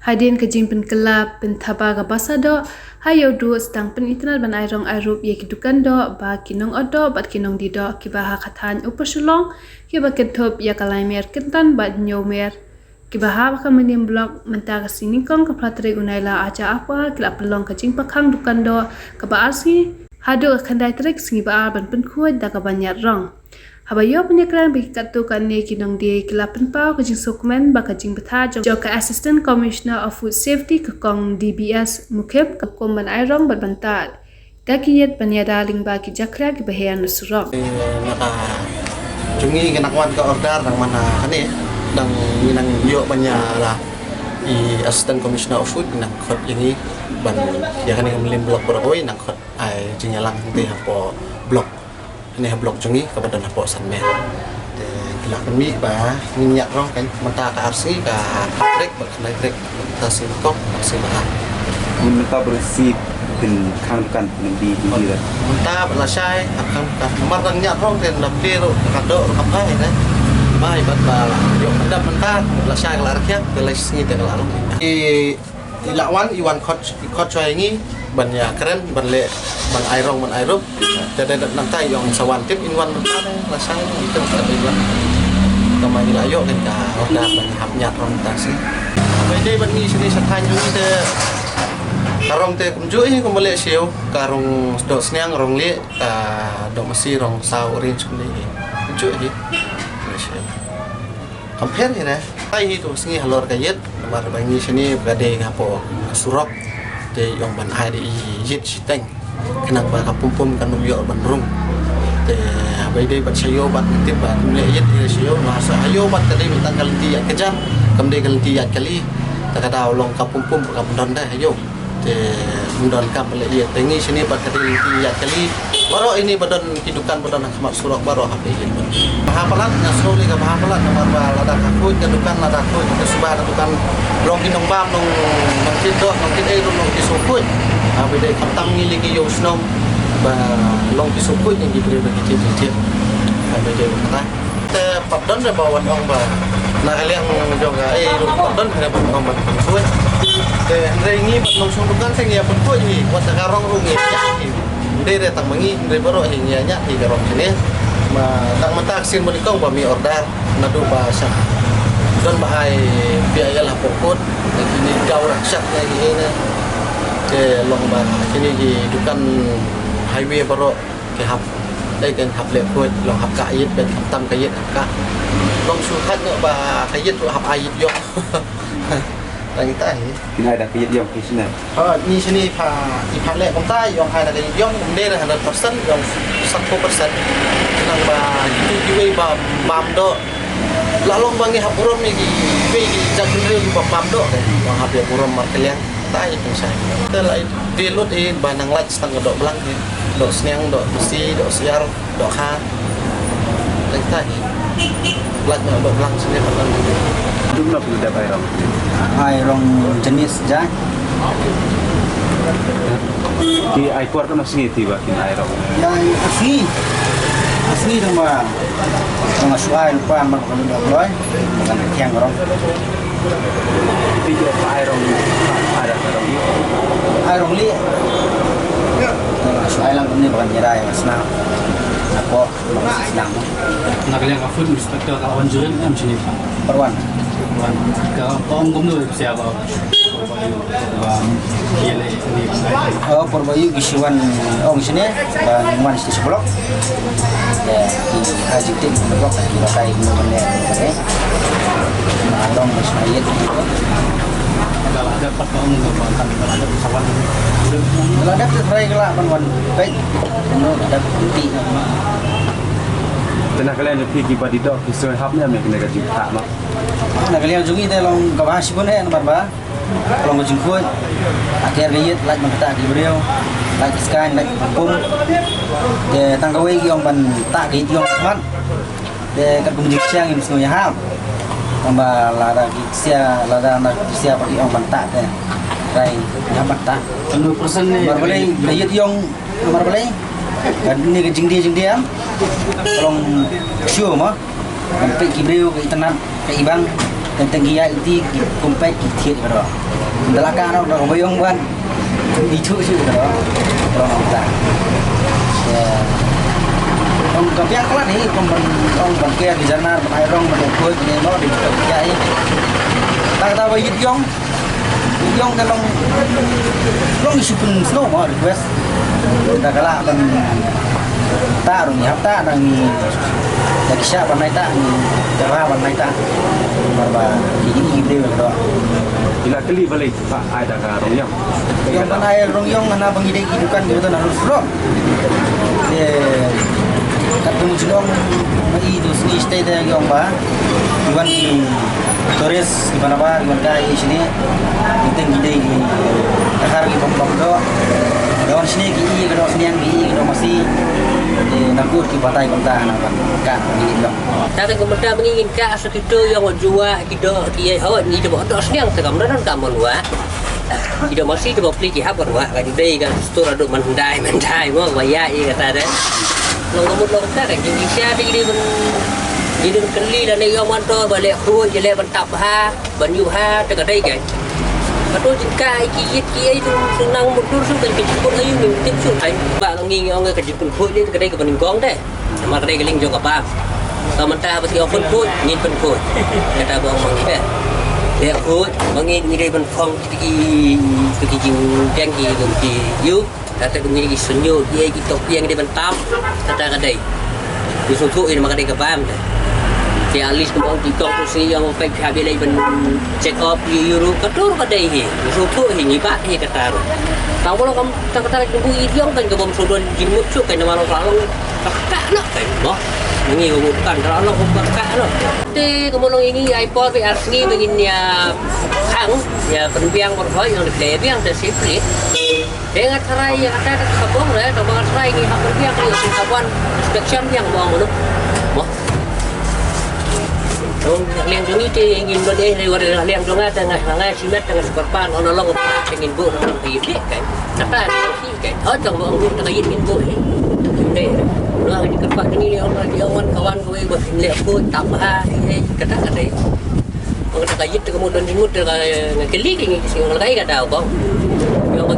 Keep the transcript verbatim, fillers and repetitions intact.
Hadien ka jingpynkylla pynthaba ka basa doh, ha Ïewduh sdang pynitynnad ban ai rong ai rup ïa ki dukan doh ba ki nongot doh bad ki nongdie doh kiba ha ka thaiñ Upper Shillong kiba kynthup ïa ka Laimer Kyntan bad Hynñiewmer kiba ha ka Mylliem Block. Mynta ka sngi Nyngkong ka phra tarik u Nailar arhajar arphew ar ki la pynlong ka jingpynkhang dukan doh kaba ar sngi haduh ka khyndai tarik sngi ba ar ban pynkhuid da kaba ñiad rong. Haba ïoh ban ïakren bad ki katto katne ki nongdie ki la pynpaw ka jingsngewkmen ba ka jingbthah jong ka Assistant Commissioner of Food Safety ka Kong D B S Mukhim ka hukum ban ai rong bad ban tah da ki ïit ban ïada lyngba ki jakhlia kiba her na surok. Na ka jong ngi ka nang wan ka order dang man ha kane dang ngi nang ïoh ban ïada i Assistant Commissioner of Food nang khot ïa ngi ban ïa kane ka Mylliem Block baroh kawei nang khot ai jingïalang hangtei hapoh block. Kane ha block jong ngi kaba don hapoh Sanmer. Te ki la pynmih ba ngin ñiad rong kan mynta ka ar sngi ka khyndai tarik bad khyndai tarik mynta sngi Nyngkong bad sngi Baha. Mynta ba rung sih pynkhang dukan pynbi pynbi la. Mynta ba lashai ha khang dukan. Namar dang ñiad rong te na phi ruh ka doh ruh kam phai te. Mai bad ba ïoh pyndap mynta lashai ka la rkhiang te lai sngi te ka la rong. I I la wan i wan khot i khot shuwa ïa ngi ban ïakren ban leh ban ai rong ban ai rup. Te dei nangta i ong sa wan tip in wan mynta ne lashai i tip sa dei wan. Tangba ngi la ïoh kan ka order ban hap ñiad rong mynta sngi. Ba dei ban ngi shane sha thaiñ jong ngi te ka rong te kumjuh hi kumba leh sha ïew ka rong doh sniang rong lieh ka doh masi rong saw orange kumne hi kumjuh hi. Leh sha ïew. Kam pher hi re. Ai hi tu sngi halor ka ïit namar ba ngi shane ba ka dei hapoh surok. Te ïong ban ai da i ïit shiteng. Khnang ba ka pum pum kan ym ïoh ban rung. Te ba i dei bad sha ïew bad ngi tip ba kum leh ïit hi sha ïew namar sha ïew bad ka dei mynta ka lynti ïaid ka jan. Kam dei ka lynti ïaid kali. Ta ka daw long ka pum pum ka pyndan da ha ïew. Te ym don kam leh ïit te ngi shane bad ka dei lynti ïaid kali. Baroh ine ba don ki dukan ba don ha khmat surok baroh hap ïeit. Bha palat nga sngew lei ka bha palat namar ba lada ka khuid ka dukan lada khuid ka suba ka dukan long ki nongbam nong nongkit doh nongkit ei ruh long ki sngewkhuid. Haba dei khamtam ngi lei ki ïew shnong ba long ki sngewkhuid ngi ki briew ba ki tied ki tied. Haba dei kata. Te pat don re ba wan ong ba na ka liang jong ka ei ruh pat don re ba wan ong ba pynkhuid. Te hynrei ngi bad nongshong dukan te ngi ïa pynkhuid hi wat ka rong ruh ngi ïa hi. Hynrei re tang ma ngi hynrei baroh hi ngi ïa ñiah hi ka rong shane. Ma tang mynta ka sien ba nyngkong ba mi order naduh ba shah don ba ai P I L hapoh court. Te kine daw rah shat ngi hi ne. Te long ba kine ki dukan highway baroh ki hap dei ken hap leh khuid long hap ka ïit bad hap tam ka ïit hap ka long shu khat noh ba ka ïit ruh hap ai ïit ïong. Tang ita hi. Kin ai da ka ïit ïong ki shane. Ha ni shane pha i pha leh kumta ïong ai da ka ïit ïong um dei da hundred percent ïong sat ko percent. Nang ba kitu kiwei ba bam doh la long ba ngi hap burom ïa kiwei ki jait bynriew kiba bam doh ïong hap ïa burom markylliang. Tai pynshai te la i dei lut i ba nang lait tang ka doh blang hi doh sniang doh besi doh siar doh kha. Tang tai lait na doh blang sini patang. Dum na pun dep ai rong. Ai rong jenis jai. Ki ai por tu na sini tiba kin ai rong. Ya ai asli asli dong ba dong ba suai lupa mar ko dong ba loi. Dengan kiang rong. Pi je pa ai rong, pa ai rong ïa. Ai rong lieh. Shu ai lang kumne ba kan nyirai snam. Nako snam. Na ka liang ka food inspector ka wan jurin em sini pa. Perwan. Wan. Ka ong kumno sia ba. Ba ye le ni. Oh, por ba yu ki shu wan ong sini ba wan sini seblok. Ya, ki haji tin seblok ki ba kai ni ne. Adong mas mayit. Kalau ada pat ong ba kan kalau ada pesawat. Kalau ada tu try kelak ban wan baik. Ano ada bukti. Tena kalian lebih ki badi dok ki soi hap ni ambil kena gaji tak mak. Na ka liang jong ngi te long kaba shibun eh namar ba long ka jingkhuid. Akhir ka ïit lait ban ktah ki briew, lait ka skain, lait ka pum. Te tang kawei ki ong ban tah ka ïit ïong khmat. Te kat kum jingsiang im sngew ïahap. Tang ba lada ki sia lada na ki sia pat ki ong ban tah te. Rai ïa ban tah. Hundred percent ni. Mar balei ka ïit ïong Namar balei? Ka ni ka jingdie jingdie am. Ka long shu ma. Kan peit ki briew ka itynnad ka ibang. Teng teng ki ïa iti ki kumpet ki thied ka ro. Dala ka ro ka ba yong ban. Itu shu ka ro. Ro nong ta. Ya. Ong ka piang klan hi, ong ban, ong ban kia ki janar, ban ai rong, ban ai koi, ban ai no, di ka kia hi. Ta ta ba yit yong. Yong ka long, long isu pun snow mo request. Ta ka la ban ta rong ni hap ta nang ni. Da ki sha ban nai ta ni. Da ba ban nai ta. Mar ba ki ki ki de ba. Ila kali balik. Ba ai da ka rong yong. Yong ban ai rong yong na ba ngi dei ki dukan ki betul na rus rong. Ye. Kat tu jilong ma i tu sini stay de yong ba. Iwan ki tourist ki mana ba iwan ka i sini. Iteng ki dei ki takar ki bom bom do. Dawan sini ki i ka do sini yang ki i ka do masi. Ye na kut ki batai konta na ban ka ni yong. Tapi kemudian mengingin ka sekitu yang jua ki do ki ai hawa ni do do sini yang tegam dan kamu dua. Ki dang masi te ba pli ki hap ban wah ka judei ka stur adu mandai mandai mo ba ïa i kata de. Long ka mut long ka ka jing ki sia te ki dei ban, ki dei ban kylli lane ïong ban to ba leh khuid, leh ban tap ha, ban ïuh ha te ka dei ka. Ka to jingka i ki ïit ki ai tu tu nang mut dur su ka jingkut ayu mim tip su ai. Ba ngi ngi ong ka jingkut khuid te ka dei ka ban ning kong te. Namar ka dei ka lieng jong ka bam. Ka mynta ba ki ong pynkhuid, ngin pynkhuid. Kata ba ong ma ngi te. Leh khuid, ma ngi ngi dei ban phong kita ki, kita ki jingdeng ki, ki ïu. Kata ba ngi ki synñiew, ki, ki tok piang dei ban tam. Kata ka dei. Ngi sngewthuh ïa namar ka dei ka bam te. Te at least kumba ong ki tok tu sngi ïa ong peit phi hap ïaleit ban check up ïa ïu ruh. Kato ruh ka dei hi. Ngi sngewthuh hi, ngi bat hi kata ruh. Tang ba long kam, tang kata ka jingbuh ïa ong kan ka bym sngewdon jingmut shuh kan namar long ka long. Ka kah noh, eh, noh. Ngi ka mut kan, ka long ka kah noh. Te ka mut long ngi ai por ba ar sngi ba ngin ïa khang, ïa pynbiang por hoi, ïa pynbiang te sipri. Te nga tharai ïa kata ka bong re, te ba nga tharai ngi hap pynbiang ïa ka wan inspection biang ba ong noh. Noh. Dong liang jong ngi te ngim don eh, re wa liang jong nga te nga, nga Simet tang super pan on along ka ngin bu nang di di kan. Kata ni si kan. Oh tang bu ngu tang yin ngin bu ni. Te. Lo ngi ka pa ni on di on kawan ko ba le ko tap ha ni kata kata. Ko kata ka yit ko mo don jingmut ka ngi keli ki ngi si ngi ka da ko. Yo ba